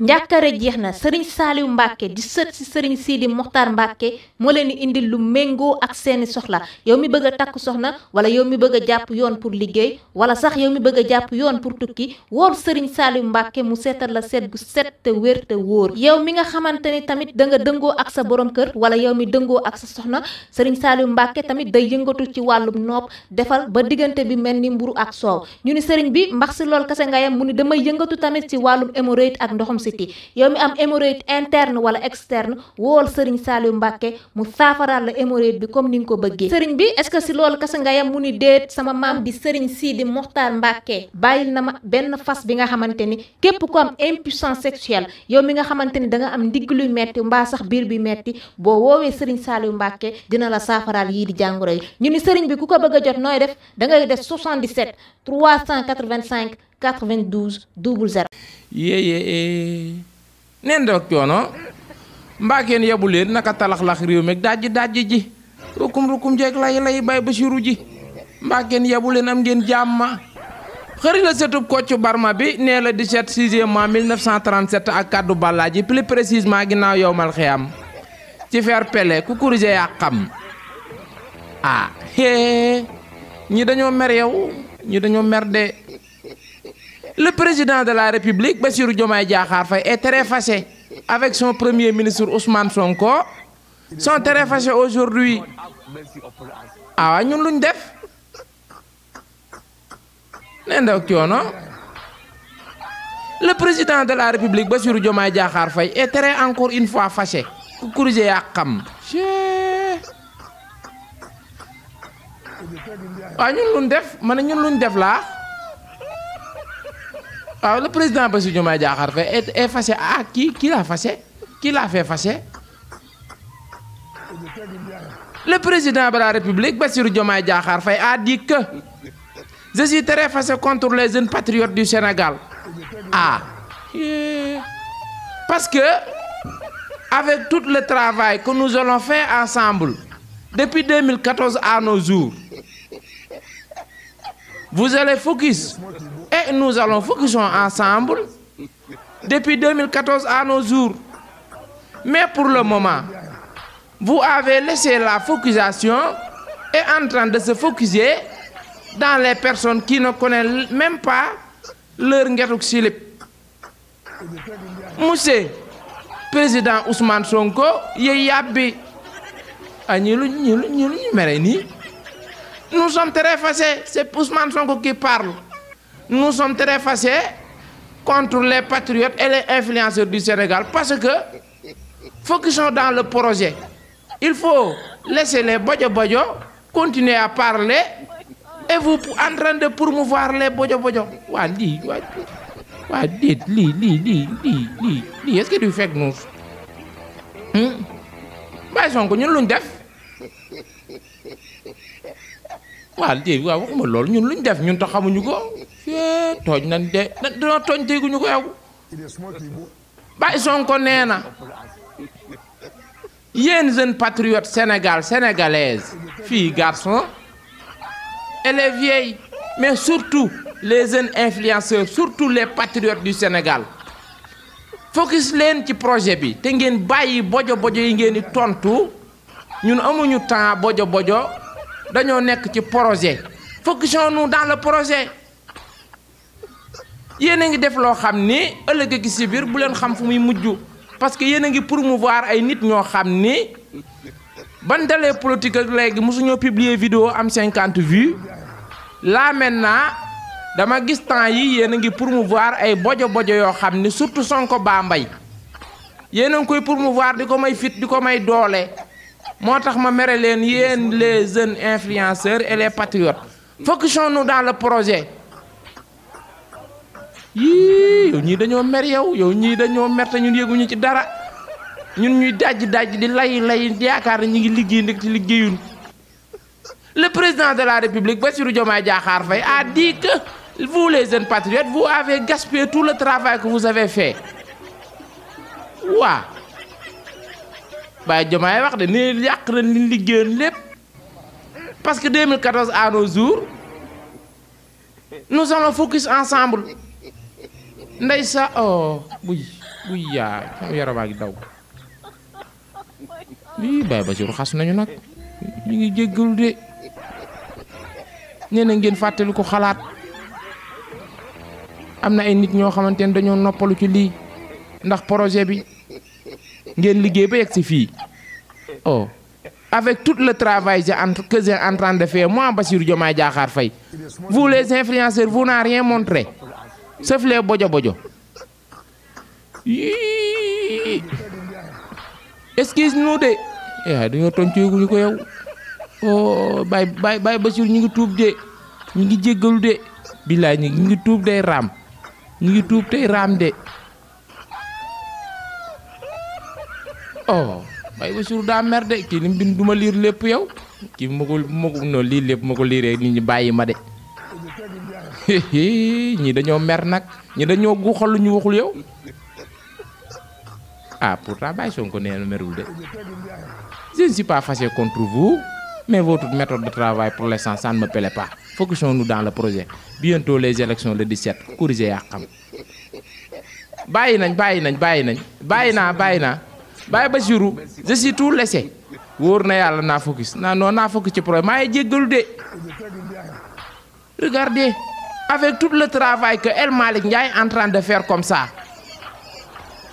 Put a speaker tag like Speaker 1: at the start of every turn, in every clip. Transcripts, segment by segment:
Speaker 1: njàkkare jeex na Serigne Saliou Mbacké di sët si Serigne Sidi Mokhtar Mbacké moo leen di indil lu méngoo ak seeni soxla yow mi bëgg a takk soxna wala yow mi bëgg a jàpp yoon pour liggéey wala sax yow mi bëgg a jàpp yoon pour tukki wool Serigne Saliou Mbacké mu seetal la seet bu set te wér te wóor yow mi nga xamante ni tamit da nga dëngoo ak sa borom kër wala yow mi dëngoo ak sa soxna Serigne Saliou Mbacké tamit day yëngatu ci wàllum nopp defal ba diggante bi mel ni mburu ak soow ñu ni Serigne bi mbax si lool kase nga yam mu ni damay yëngatu tamit ci wàllum hémorroïde ak ndoxum siti yow mi am hémorroïde interne wala externe wool Serigne Saliou Mbacké mu saafaraal la hémorroïde bi comme ni nga ko bëggee Serigne bi est-ce que si loolu kase nga yam mu ni déet sama maam di Serigne Sidi Mokhtar Mbacké bàyyil na ma benn fas bi nga xamante ni képp ku am impuissance sexuelle yow mi nga xamante ni da nga am ndigg luy metti mbaa sax biir bi metti boo woowee Serigne Saliou Mbacké dina la saafaraal yii di jàngoro yi ñu ni Serigne bi ku ko bëgg a jot nooy def da ngay def 77 385 92 00.
Speaker 2: yéyé neen doog coono mbaakeen yebu leen naka talaxlax réew meeg dajji ji rukum jeeg lay bay Basiru ji mbaakeen yebu leen am ngeen jàmma xëri la setub Kocc Barma bi nee la 17 6e mois 1937 ak kaddu Ballaaji plus précisément ginnaaw yowmal xiyam ci fer pele ku corrigé yaa xam ah hee ñi dañoo mer yow ñi dañoo mer de. Le président de la République, Bassirou Diomaye Diakhar Faye, est très fâché avec son premier ministre Ousmane Sonko. Ils sont très fâchés aujourd'hui. Ah, ñun luñ def? Le président de la République, Bassirou Diomaye Diakhar Faye, est très encore une fois fâché. Corrigé yakam. Ah, ñun luñ def? Mané ñun luñ def là? Ah, le président Bassirou Diomaye Diakhar Faye est fâché. Ah, qui l'a fâché? Qui l'a fait fâcher? Le président de la République, Bassirou Diomaye Diakhar Faye, a dit que je suis très fâché contre les jeunes patriotes du Sénégal. Ah, parce que avec tout le travail que nous allons faire ensemble depuis 2014 à nos jours, vous allez focus. Et nous allons focus ensemble depuis 2014 à nos jours. Mais pour le moment, vous avez laissé la focusation et en train de se focuser dans les personnes qui ne connaissent même pas leur ngetuk silip. Monsieur président Ousmane Sonko, yabbi. Nous sommes très fâchés. C'est Ousmane Sonko qui parle. Nous sommes très fâchés contre les patriotes et les influenceurs du Sénégal parce que focusons dans le projet. Il faut laisser les bojo continuer à parler et vous en train de promouvoir les bojo. Est-ce que tu fais que nous? Sonko ñun luñ def? Waxuma loolu ñun luñ def ñun tax xamuñu ko tooñ nañ de dañoo tooñ teguñu ko yow Baye Sonko nee na yéen jeunes patriotes sénégalaises filles garçons et les vieilles mais surtout les jeunes influenceurs surtout les patriotes du Sénégal focus leen ci projet bi te ngeen bàyyi bojo yi ngeen di tontu ñun amuñu temps bojo dañoo nekk ci projet focusons-nous dans le projet yéen a ngi def loo xam ni ëllëg gi si biir bu leen xam fu muy mujj parce que yéen a ngi promouvoir ay nit ñoo xam ni ban dalee politique ak léegi mosuñoo publier vidéo am 50 vues là maintenant dama gis temps yi yéen a ngi promouvoir ay bojo yoo xam ni surtout Sonko Bambay yéen a ngi koy promouvoir di ko may fit di ko may doole. moo tax ma mere leen yéen les jeunes influenceurs et les patriotes focusons-nous dans le projet yow ñii dañoo mer yow ñii dañoo mer te ñun yëguñu ci dara ñun ñuy dajji di lay yaakaar ne ñu ngi liggéey ndek ci liggéeyun le président de la République Bassirou Diomaye Diakhar Faye a dit que vous les jeunes patriotes vous avez gaspillé tout le travail que vous avez fait waaw Baye Diomaye wax de ni yàq na li liggéeyoon lépp parce que 2014 à nos jours nous allons focus ensemble ndey sa oh buy buy yaa sama yaramaa ngi daw lii Baye Bassirou xas nañu nag ñu ngi jéggalu de nee na ngeen fàttali ko xalaat am na ay nit ñoo xamante ne dañoo noppalu ci lii ndax projet bi ngeen liggéey ba yegg si fii oh avec tout le travail que j'ai en train de faire moi Bassirou Diomaye Diakhar Faye vous les influenceurs vous n'avez rien montré sauf les bojo bojo excuse-nous de dañoo tontuguñu ko yow oh Baye Bassirou ñu ngi tuub de ñu ngi jéggalu de billaay ñu ngi tuub day raam ñu ngi tuub tey raam de oh Baye Bassirou daa mer de kii lim bind duma liir lépp yow kii ma ko non lii lépp ma ko liiree nit ñi bàyyi ma de ñii dañoo mer nag ñi dañoo guuxal lu ñu waxul yow ah pourtant Baye Sonko nee na merul de je ne suis pas fâché contre vous mais votre méthode de travail pour l'instant ça ne me plaît pas focusons-nous dans le projet bientôt les élections le 17 corriger yaa xam bàyyi naa Baye Bassirou je suis tout laissé wóor na yàlla naa focus naa focus ci projet maa ngi jéggalu de regardez avec tout le travail que El Malick Ndiaye est en train de faire comme ça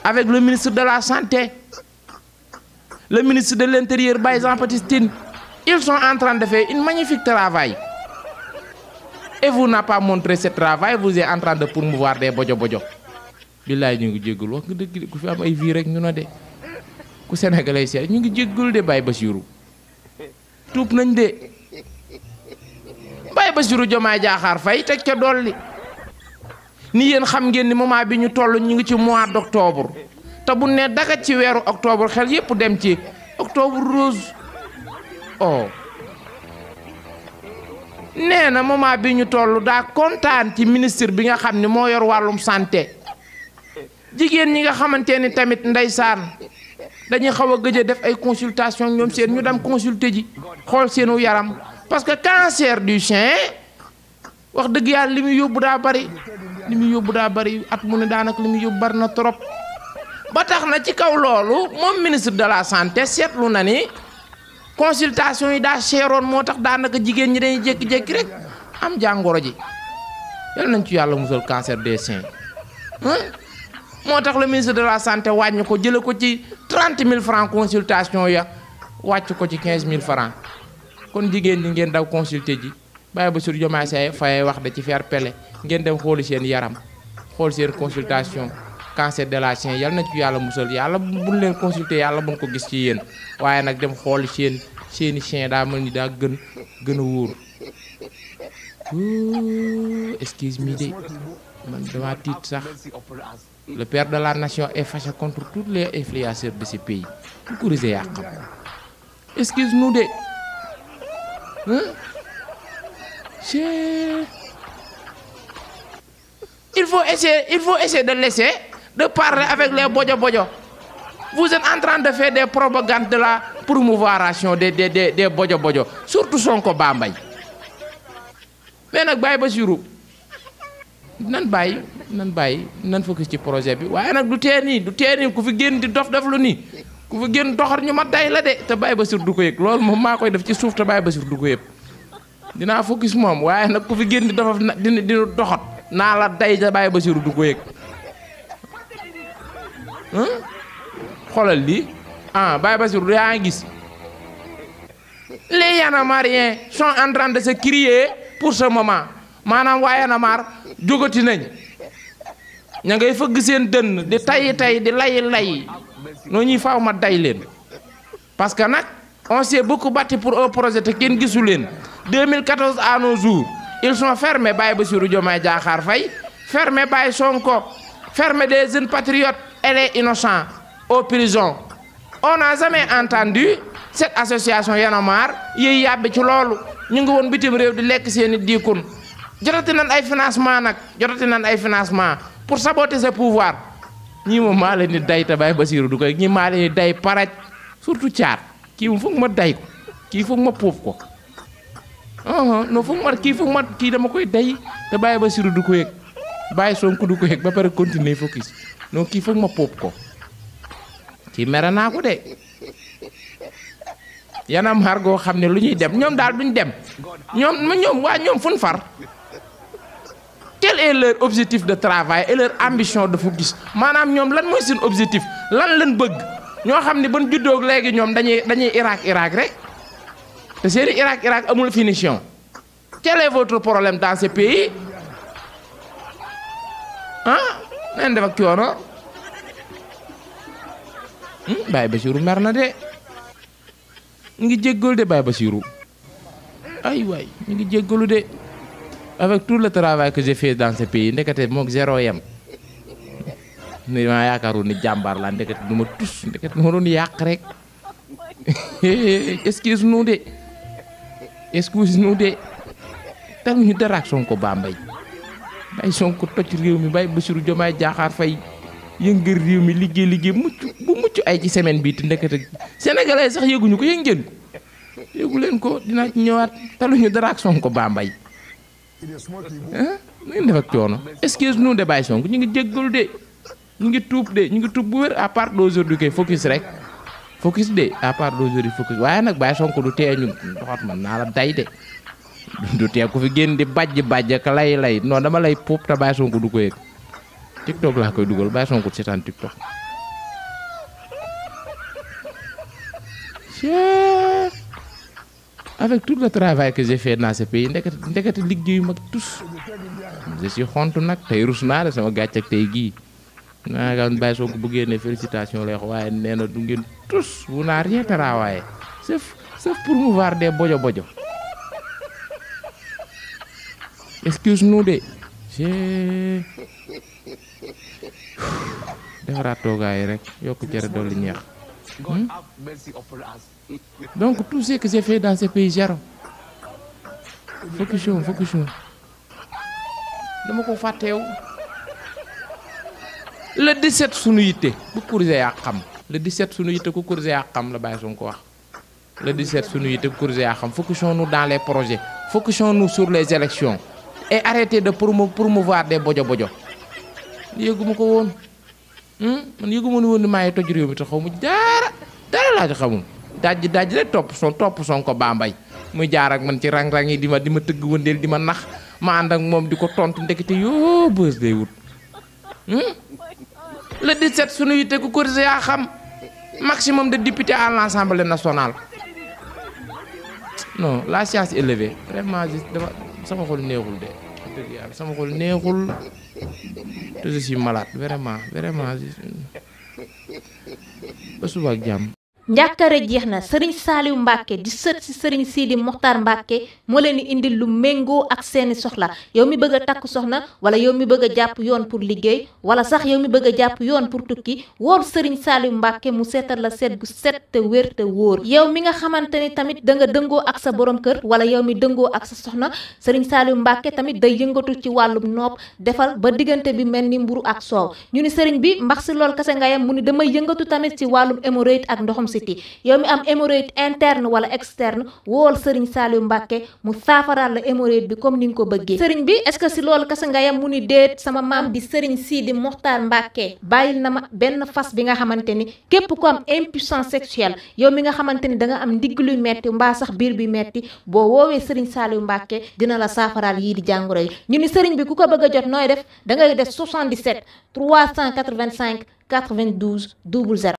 Speaker 2: avec le ministre de la santé le ministre de l'intérieur Baye Jean-Baptiste Tine ils sont en train de faire un magnifique travail et vous n'avez pas montré ce travail vous êtes en train de promouvoir des bojo bojo billaay ñu ngi jéggalu wax nga dëgg ku fi am ay vie rek ñu na de ku sénégalais seet ñu ngi jéggalu de Baye Bassirou tuub nañ de Baye Bassirou Diomaye Diakhar Faye teg ca dolli ni yéen xam ngeen ni moment bi ñu toll ñu ngi ci mois d'octobre te bu ne daga ci weeru octobre xel yépp dem ci octobre rose oh nee na moment bi ñu toll daa kontaan ci ministre bi nga xam ne moo yor wàllum santé jigéen ñi nga xamante ni tamit ndeysaan dañuy xaw a gëj a def ay consultation ñoom seen ñu dem consulter ji xool seenu yaram parce que cancer du sein wax dëgg yàlla li muy yóbbu daa bari at mu ne daanaka li muy yóbbu bari na trop ba tax na ci kaw loolu moom ministre de la santé seetlu na ni consultation yi daa seeroon moo tax daanaka jigéen ñi dañuy jékki-jékki rek am jàngoro ji yal nañ ci yàlla musal cancer des seins moo tax le ministre de la santé wàññi ko jële ko ci 30 000 francs consultation ya wàcc ko ci 15 000 francs kon jigéen ñi ngeen daw consulter ji Baye Bassirou Diomaye Faye wax da ci faire pele ngeen dem xooli seen yaram xool seen consultation cancer de la sein yal na ci yàlla musal yàlla buñ leen consulter yàlla buñ ko gis ci yéen waaye nag dem xool seeni sein daa mel ni daa gën a wóor excuse me de man dama tiit sax le père de la nation est fâché contre tous les influenceurs de ce pays ku corriger yaa xam excuse-nous de il faut essayer de laisser de parler avec les bojo bojo vous êtes en train de faire des propagandes de la promouvoiration des bojo bojo surtout Sonko Bambay mais nag Baye Bassirou nan focus ci projet bi waaye nag du tee nii ku fi génn di dof lu nii ku fi génn doxar ñu ma day la de te Baye Bassirou du ko yëg loolu moom maa koy def ci suuf te Baye Bassirou du ko yëg dinaa focus moom waaye nag ku fi génn di dof di doxat naa la day te Baye Bassirou du ko yëg xoolal lii Baye Bassirou yaa ngi gis les Yanamariens sont en train de se crier pour ce moment maanaam waa Yanamar jógati nañ ña ngay fëgg seen dënn di tay di lay noo ñuy faaw ma day leen parce que nag on s'est beaucoup battu pour un projet te kenn gisu leen 2014 à nos jours ils sont fermés Baye Bassirou Diomaye Diakhar Faye fermés Baye Sonko fermés des jeunes patriotes et les innocents aux prisons on n'a jamais entendu cette association Yanamar yiy yàbbi ci loolu ñu ngi woon bitim réew di lekk seeni diikun jotati nañ ay financement pour saboter ce pouvoir ñii moom maa leen di day te Baye Bassirou du koy ñii maa leen di day paraj surtout caat kii moom foog ma day ko kii foog ma puuf ko non kii dama koy day te Baye Bassirou du ko yëg Baye Sonko du ko yëg ba pare continuer focus non kii foog ma puub ko ci mere naa ko de yanam xar goo xam ne lu ñuy dem ñoom daal duñ dem ñoom fun far quel est leur objectif de travail et leur ambition de focus maanaam ñoom lan mooy seen objectif lan lañ bëgg ñoo xam ne ban juddoog léegi ñoom dañuy Irak rek te seeni Irak amul finition quel est votre problème dans ce pays neen def ak coono Baye Bassirou mer na de ñu ngi jéggalu de Baye Bassirou ay waay ñu ngi jéggalu de avec tout le travail que j'ai fait dans ce pays ndekete moog zéro yem ni ma yaakaaru ni jàmbaar la ndekete du ma tus ndekete ma doon yàq rek excuse-nous de tal ñu dara ak Sonko Bambey Baye Sonko toj réew mi Baye Bassirou Diomaye Diakhar Faye yëngal réew mi liggéey mucc ay ci semaine bi te ndekete sénégalais sax yëguñu ko yëg leen ko dinaa ci ñëwaat taluñu dara ak Sonko Bambey nu ngeen def ak coono excuse-nous de Baye Sonko ñu ngi jéggalu de ñu ngi tuub bu wér à part d'aujourd'hui kay focus rek focus de à part d'aujourd'hui focus waaye nag Baye Sonko du tee ñun doxat man naa la day de du tee ku fi génn di bàjj ak lay non dama lay puub te Baye Sonko du ko yëg TikTok laa koy dugal Baye Sonko seetaan TikTok avec tout le travail que j'ai fait dans ce pays ndekete liggéeyu mag tous je suis honte nag tey rus naa de sama gàcc ak tey gii naa nga Baye Sonko bu génnee félicitation lay wax waaye nee na du ngeen tous vous n'a rien travaillé sauf promouvoir des bojo excuse-nous de defaraat toogaay rek yokku cere dolli ñeex donc tout ce que j'ai fait dans ce pays zéro focus dama ko fàtteew le 17 sunu yitte bu course yaa xam le 17 sunu yitte ku course yaa xam la Baye Sonko wax le 17 sunu yitte ku course yaa xam focusons-nous dans les projets focusons-nous sur les élections et arrêtez de promouvoir des bojo yëguma ko woon man yëguma woon ni maay toj réew mi te xaw mu dara laa ci xamul dajji rek topp Sonko Bambey muy jaar ak man ci rang-rang yi di ma tëgg wëndeel di ma nax ma ànd ak moom di ko tontu ndekete yoo bës day wut le 17 sunu yitte ku course yaa xam maximum de députés à l'Assemblée nationale non la science élevée vraiment dafa sama xol neexul de dëgg yàlla sama xol neexul te je suis malade vraiment ba suba ak jàmm
Speaker 1: njàkkare jeex na Serigne Saliou Mbacke di sët si Serigne Sidi Mokhtar Mbacke moo leen di indil lu méngoo ak seeni soxla yow mi bëgg a takk soxna wala yow mi bëgg a jàpp yoon pour liggéey wala sax yow mi bëgg a jàpp yoon pour tukki wool Serigne Saliou Mbacke mu seetal la seet gu set te wér te wóor yow mi nga xamante ni tamit da nga dëngoo ak sa borom kër wala yow mi dëngoo ak sa soxna Serigne Saliou Mbacke tamit day yëngatu ci wàllum nopp defal ba diggante bi mel ni mburu ak soow ñu ni Serigne bi mbax si lool kase nga yam mu ni damay yëngatu tamit ci wàllum hémorroïde ak ndoxum yow mi am hémorroïde interne wala externe wool Serigne Saliou Mbacke mu saafaraal la hémorroïde bi comme ni nga ko bëggee Serigne bi est-ce que si loolu kese nga yam mu ni déet sama maam di Serigne Sidi Mokhtar Mbacke bàyyil na ma benn fas bi nga xamante ni képp ku am impuissance sexuelle yow mi nga xamante ni da nga am ndigg luy metti mbaa sax biir bi metti boo woowee Serigne Saliou Mbacke dina la saafaraal yii di jàngoro yi ñu ni Serigne bi ku ko bëgg a jot nooy def da ngay def 77 385 92 00